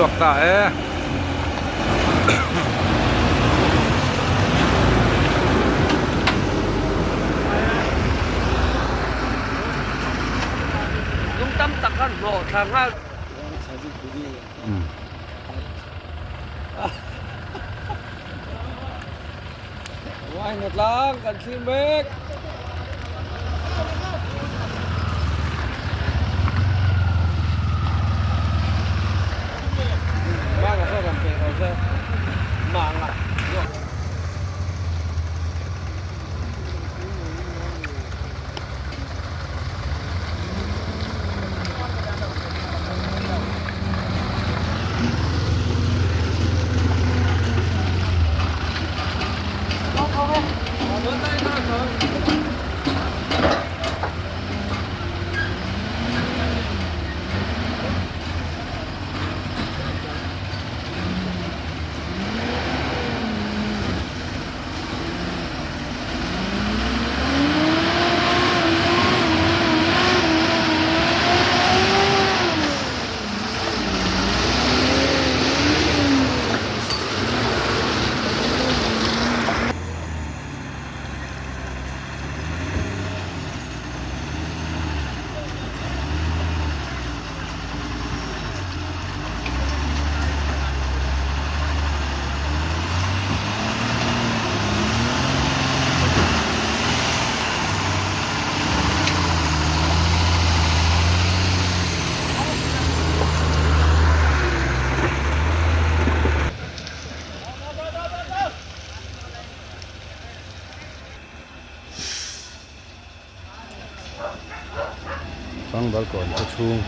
chhuak ta e. Lung tam tak khan hnawh thla nghal. Wine tlang kan thlir mek. Manga saw kan pek lo se. Manga. Fangbal kawn khaw chhung.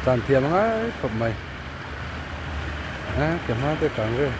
Tan thiam a ngai khawp mai a ke hma te kang vel.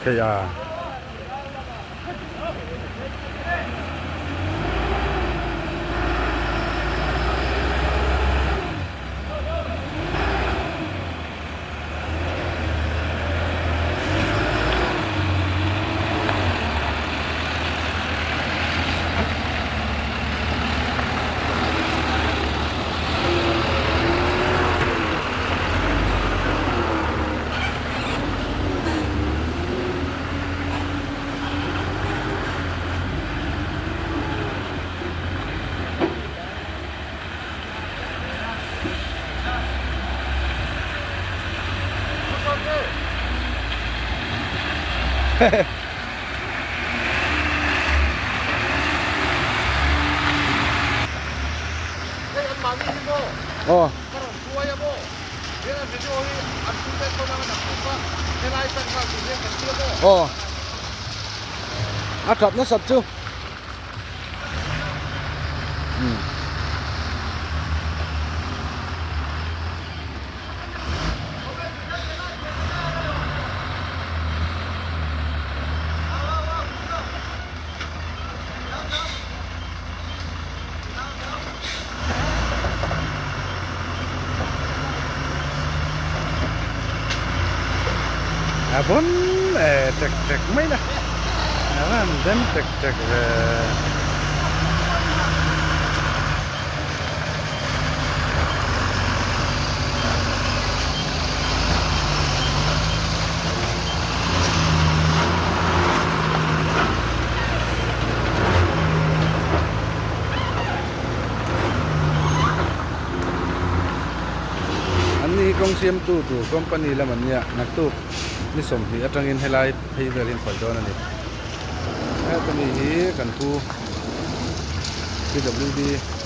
Hei a. Aw. Aw. A that nasat chu. A bon e tek tek mai la a van den tek tek ve. An ni hi kawng siamtu tur company lam an nia naktuk ni 20 atangin helai phei vel hi an khawih dawn a ni. Heta mi hi kan pu PWD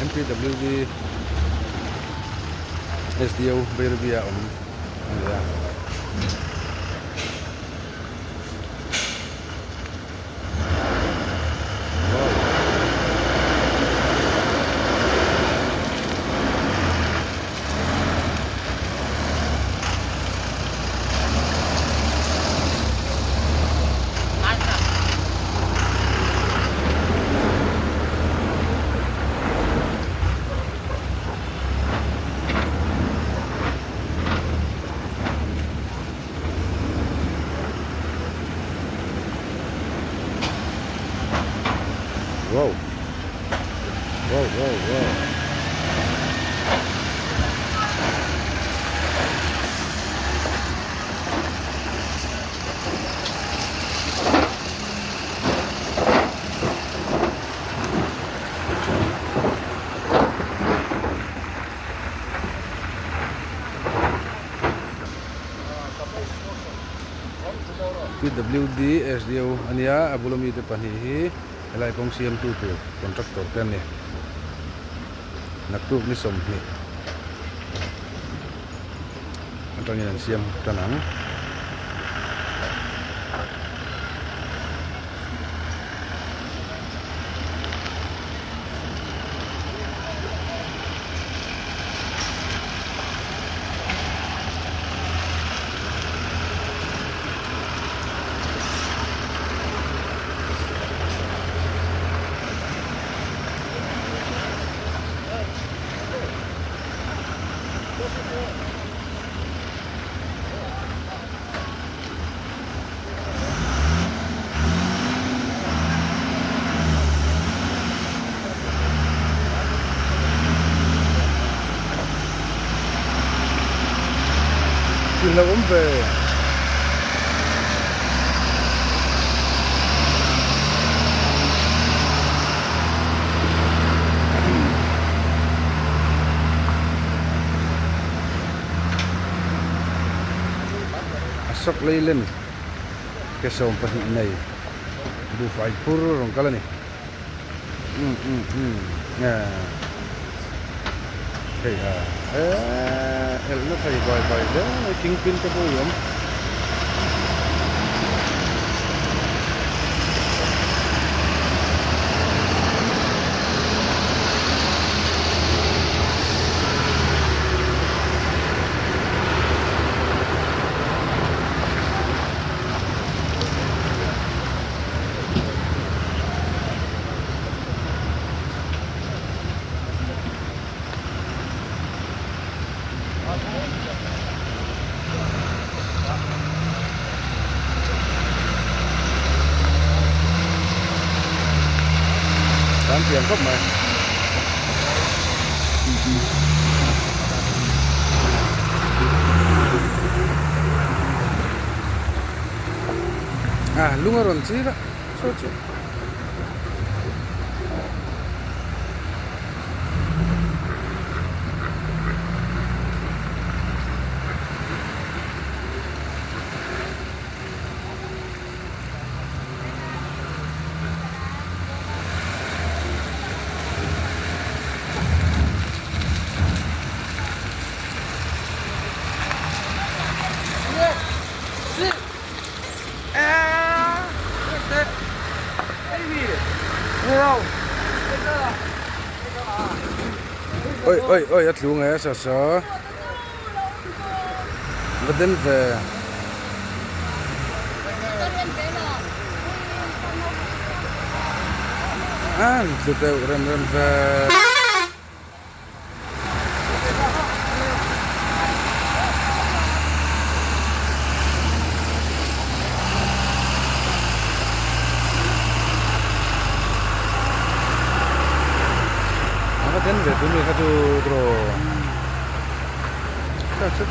MPWD SDO Bairabi-a awm a ni a. Wow. Wow, wow, wow. PWD SDO a nia a bula mite pahnih hi helai kawng siamtu tur contractor te an ni naktuk ni 20 atangin an siam tan ang. Thil lo awm ve. Ashok Leyland ke 12 nei buhfai phur rawn kal a ni. Umm umm umm hei a eee elh na thei bai bai hle mai kingpin te pawh i awm. Kan thiam khawp mai. A lung a rawn chir a saw chu. Oi oi oi a tlu nge sa sa va den ve. An tlu deuh rem rem ve. A va den ve tun mi kha chu draw kha chu.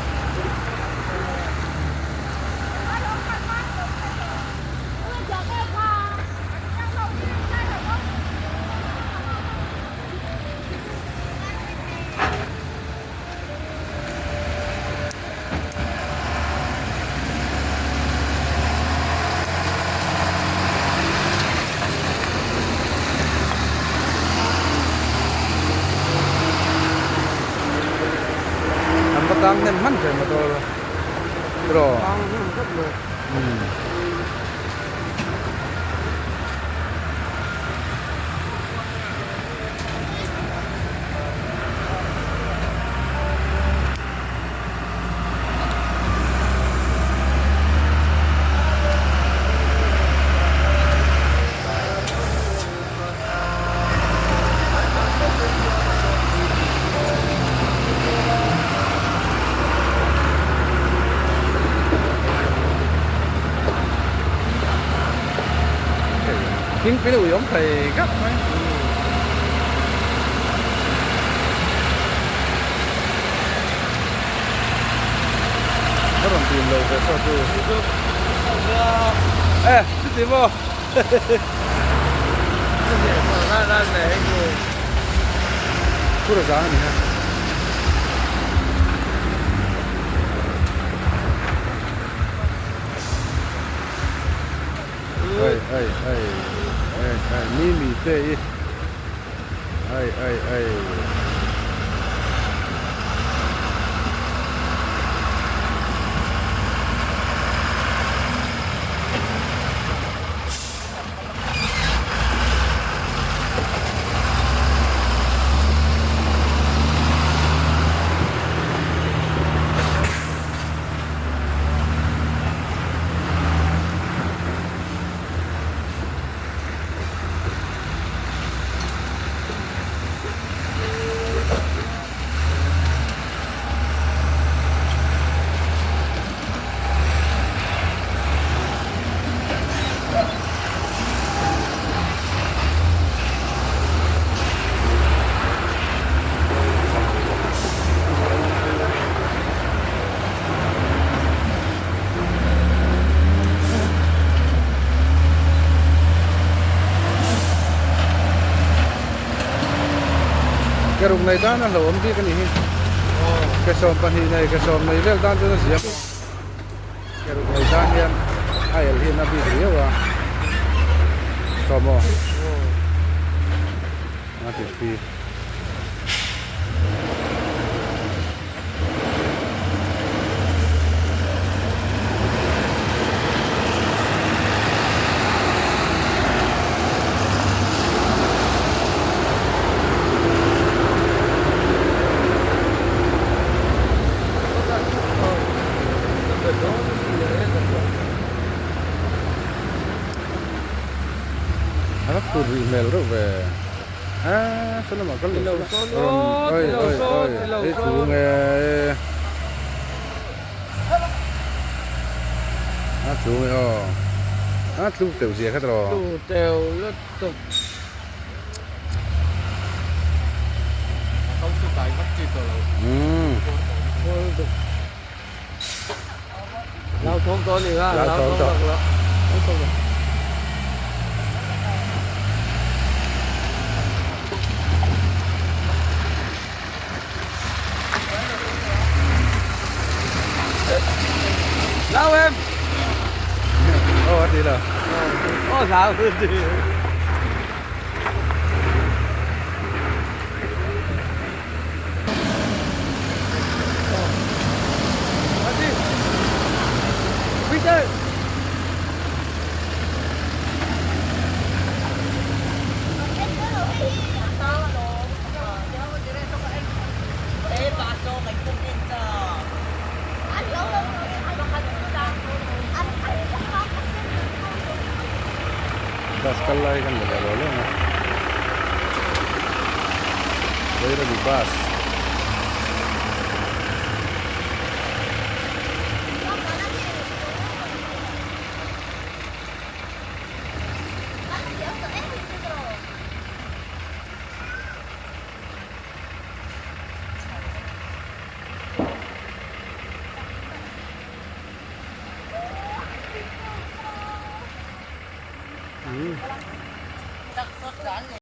An va tang hnem hman ve motor draw. Tang hnem khawp mai. Thingpui ui awm thei kap mai. Ka rawn tim lo ve saw chu. E, chuti maw? Phur a zang a ni ha. Ai ai ai ai ai mi mi te i ai ai ai. Ke ruk nei tan a hlauhawm bik a nih hi. Ke 12 nei ke 10 nei vel tan chuan a ziam a. Ke ruk nei tan hian a el hian a bik riau a. Sawm aw. A ti free. A va phur rih hmel reuh ve. A saw lamah kal lo sawn oi oi oi ei thu nge. tlu nge aw a tlu teuh zia kha tawh tlu teuh lutuk lau thawng tawh ani kha lau thawng tawh Lau em Aw a ti lo Aw lau a ti Peter Bus kal lai kan la ve lo leng a Bairabi bus.